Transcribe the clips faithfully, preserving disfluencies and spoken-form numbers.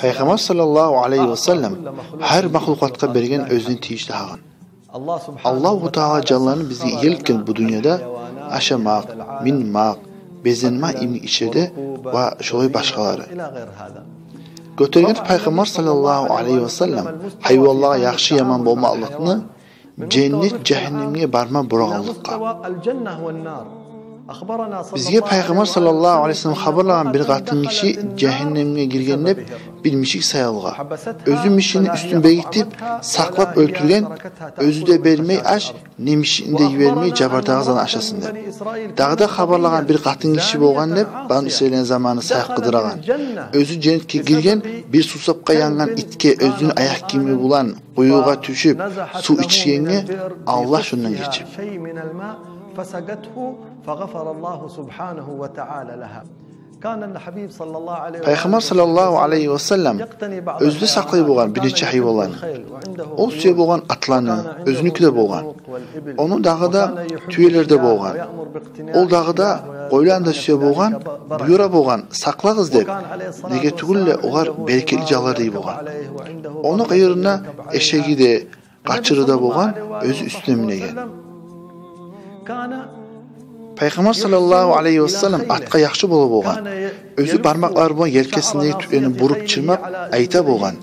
Пайхаммар саллаллагьу алайгьи васаллам гьар махлукъатгъа берген оьзюне тийишли гьакъын. Аллагьу Таала жанланы бизге игиликген бу дюньяда ашамакъ, минмакъ, безенмакъ йимик ишлерде ва шолай башгъалары. Гётерген Пайхаммар саллаллагьу алайгьи васаллам гьайванлагъа яхшы-яман болмакълыкъны женнет-жагьаннемге барма бурагъанлыкъгъа. Бизге Пайхаммар саллаллагьу алайгьи васаллам хабарлагъан: бир къатын гиши жагьаннемге гирген деп бир мишик саялгъа. Оьзю мишини уьстюн бегитип, сакълап оьлтюрген, оьзю де бермей аш, не мишикни де йибермей, жабардагъы затны ашасын деп. Дагъы да хабарлагъан: бир къатын гиши болгъан деп, Бану Исраилни заманы саякъ къыдырагъан. Оьзю женнетге гирген, бир сувсапгъа янгъан итге оьзюню аякъ гийими булан къуюгъа тюшюп, сув ичгенге, Аллагь шондан гечип. Пайхаммар саллаллагьу алайгьи васаллам оьзю де сакълай болгъан бир нече гьайванланы. Ол сюе болгъан атланы, оьзюнюки де болгъан. Ону дагъы да тюелер де болгъан. Ол дагъы да къойланы да сюе болгъан, буюра болгъан: «Сакълагъыз», — деп. Неге тюгюл де, олар берекетли жанлар дей болгъан. Ону къырыйында эшеги де, къачыры да болгъан, оьзю уьстюне минеген. Пайхаммар саллаллагьу алайгьи васаллам атгъа яхшы бола болгъан. Оьзю бармакълары булан елкесиндеги тюклени буруп чырмап, айта болгъан: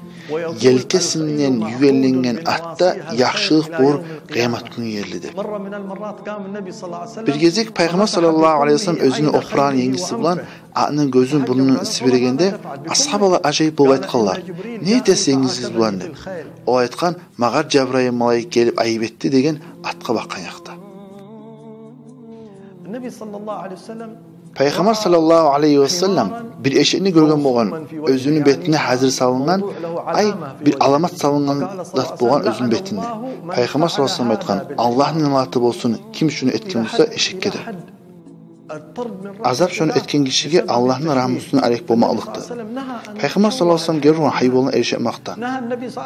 «Елкесинден югенленген атда яхшылыкъ болур къыямат гюнге ерли», — деп. Бир гезик Пайхаммар саллаллагьу алайгьи васаллам оьзюню опурагъан енгиси булан атны гёзюн, бурнун сибирегенде, асгьабалар ажайып болуп айтгъанлар: «Не этесиз енгигиз булан?» — деп. О айтгъан: «Магъа Жабрайыл малайик гелип айып этди», — деген атгъа бакъгъан якъда. Пайхаммар саллаллагьу алайгьи васаллам бир эшекни гёрген болгъан, оьзюню бетине гьазир салынгъан, ай, бир аламат салынгъан зат болгъан оьзюню бетине. Пайхаммар саллаллагьу алайгьи васаллам айтгъан: «Аллагьны налаты болсун, ким шуну этген буса эшекге», — деп. Азап шону этген гишиге Аллагьны рагьмусундан арек болмакълыкъдыр. Пайхаммар саллаллагьу алайгьи васаллам гери ургъан гьайванланы эришмакъдан.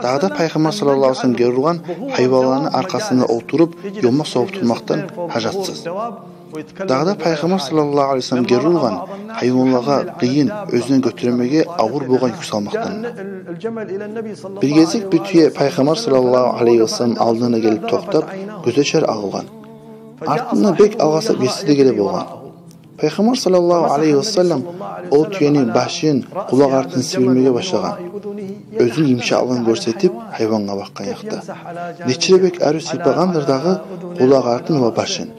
Дагъы да Пайхаммар саллаллагьу алайгьи васаллам гери ургъан гьайванланы аркъасында олтуруп ёлма согъуп турмакъдан гьажатсыз. Дагъы да Пайхаммар саллаллагьу алайгьи васаллам гери ургъан гьайванлагъа къыйын, оьзюнден гётермеге авур болгъан юк салмакъдан. Бир гезик бир тюе Пайхаммар саллаллагьу алайгьи васаллам алдына гелип токътап, гёзачар агъылгъан. Артындан бек алгъасап геси де геле болгъан. Пайхаммар саллаллагьу алайгьи васаллам о тюени башын, къулакъ артын сибирмеге башлагъан, оьзюню йымышакълыгъын гёрсетип гьайвангъа бакъгъан якъда. Нече де бек арив сыйпагъандыр дагъы къулакъ артын ва башын.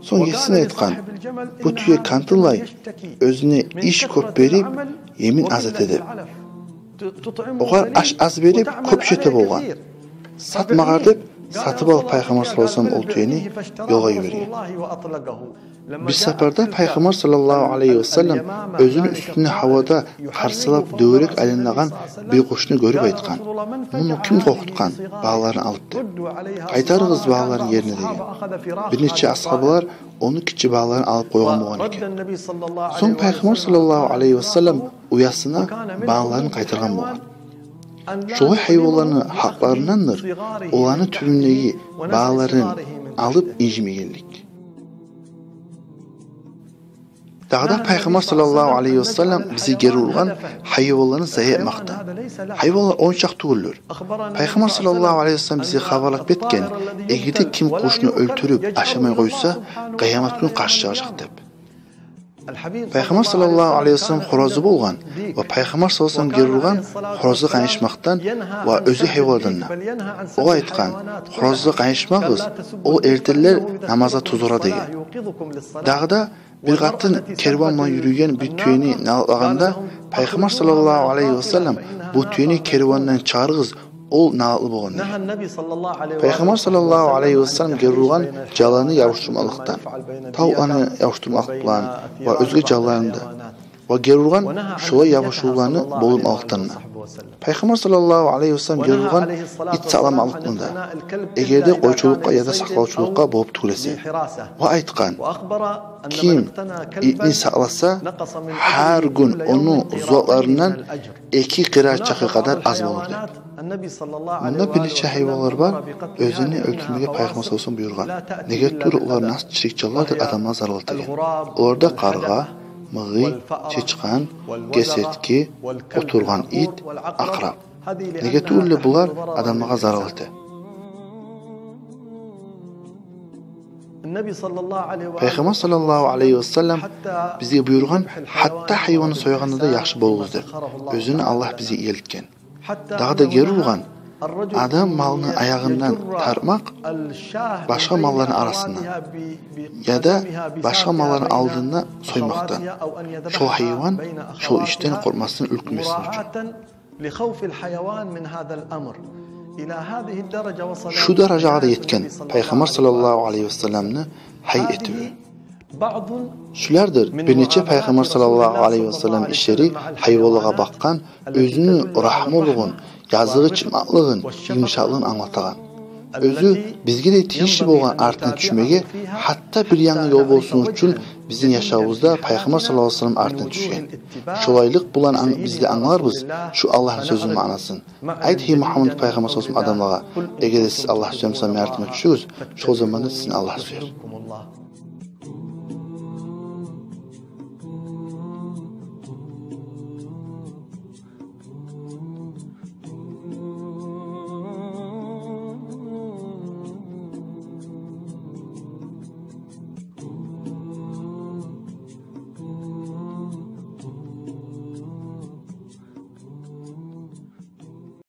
Сонг есине айтгъан: «Бу тюе кантынлай, оьзюне иш кёп берип, емин аз эте», — деп. Огъар аш аз берип, кёп иш эте болгъан. «Сат магъа», — деп, сатып алып, Пайхаммар саллаллагьу алайгьи васаллам ол тюени ёлгъа йиберген. Бир сапарда Пайхаммар саллаллагьу алайгьи васаллам оьзюню уьстюне гьавада къарсалап дёгерек айланагъан бир къушну гёрюп айтгъан: «Муну ким къоркъутгъан, балаларын алып?» — деп. «Къайтарыгъыз балаларын ерине», — деген. Бир нече асгьабалар ону гиччи балаларын алып къойгъан болгъан экен. Сонг Пайхаммар саллаллагьу алайгьи васаллам уясына балаларын къайтаргъан болгъан. Шолай гьайванланы гьакъларындандыр оланы тюбюндеги балаларын алып инжимегенлик. Дагъы да Пайхаммар саллаллагьу алайгьи васаллам бизге гери ургъан гьайванланы зая этмакъдан. Гьайванлар ончакъы тюгюлдюр. Пайхаммар саллаллагьу алайгьи васаллам бизге хабарлап гетген: «Эгер де ким къушну оьлтюрюп ашамай къойса, къыямат гюн къаршы чыгъажакъ», — деп. Пайхаммар саллаллагьу алайгьи васаллам хоразы болгъан ва Пайхаммар саллаллагьу алайгьи васаллам гери ургъан хоразгъа къайышмакъдан ва оьзге гьайванлардан да. О айтгъан: «Хоразгъа къайышмагъыз, ол эртенлер намазгъа тозара», — деген. Дагъы да бир къатын керван булан юрюйген бир тюени налатлагъанда, Пайхаммар саллаллагьу алайгьи васаллам: «Бу тюени кервандан чыгъарыгъыз, ол налатлы болгъан», — деген. Пайхаммар саллаллагьу алайгьи васаллам гери ургъан жанланы ябушдурмакълыкъдан, тавукъланы ябушдурмакълыкъ булан ва оьзге жанланы да, ва гери ургъан шолай ябушувланы болдурмакълыкъдан да. Пайхаммар саллаллагьу алайгьи васаллам гери ургъан ит сакъламакълыкъны да, эгер де къойчулукъгъа яда сакълавчулукъгъа болуп тюгюл эсе. Ва айтгъан: «Ким итни сакъласа, гьар гюн ону зувапларындан эки къыраат чакъы къадар аз болур», — деп. Мунда бир нече гьайванлар бар, оьзлени оьлтюрмеге Пайхаммар саллаллагьу алайгьи васаллам буюргъан. Неге тюгюл, олар нас чирик жанлардыр, адамлагъа зарал этеген. Олар да къаргъа, мыгъый, чычкъан, гесертки, отургъан ит, акъраб. Неге тюгюл де булар адамлагъа зарал эте. Пайхаммар саллаллагьу алайгьи васаллам бизге буюргъан, гьатта гьайванны сойгъанда да яхшы болугъуз деп. Оьзюн Аллагь бизге иелтген. Дагъы да гери ургъан, адам малны аягъындан тартмакъ башгъа малланы арасындан, яда башгъа малланы алдында соймакъдан, шо гьайван шо ишден къоркъмасын, уьлкюмесин учун. Шу даражагъа да етген Пайхаммар саллаллагьу алайгьи васалламны гьай этивю. Шулардыр бир нече Пайхаммар саллаллагьу алайгьи васаллам ишлери, гьайванлагъа бакъгъан, оьзюню рагьмулугъун, языгъы чыкъмакълыгъын, юмшакълыгъын англатагъан. Оьзю бизге де тийишли болгъан артына тюшмеге, гьатта бир янгы ёл болсун учун бизин яшавубузда Пайхаммар саллаллагьу алайгьи васаллам артына тюшген. Шолайлыкъ булан анг-, биз де англарбыз шу Аллагьны сёзюню маънасын. Айт, гьей Мугьаммад Пайхаммар саллаллагьу алайгьи васаллам, адамлагъа: «Эгер де сиз Аллагь сюе буса, мени артыма тюшюгюз, шо заманда сизин Аллагь сюер».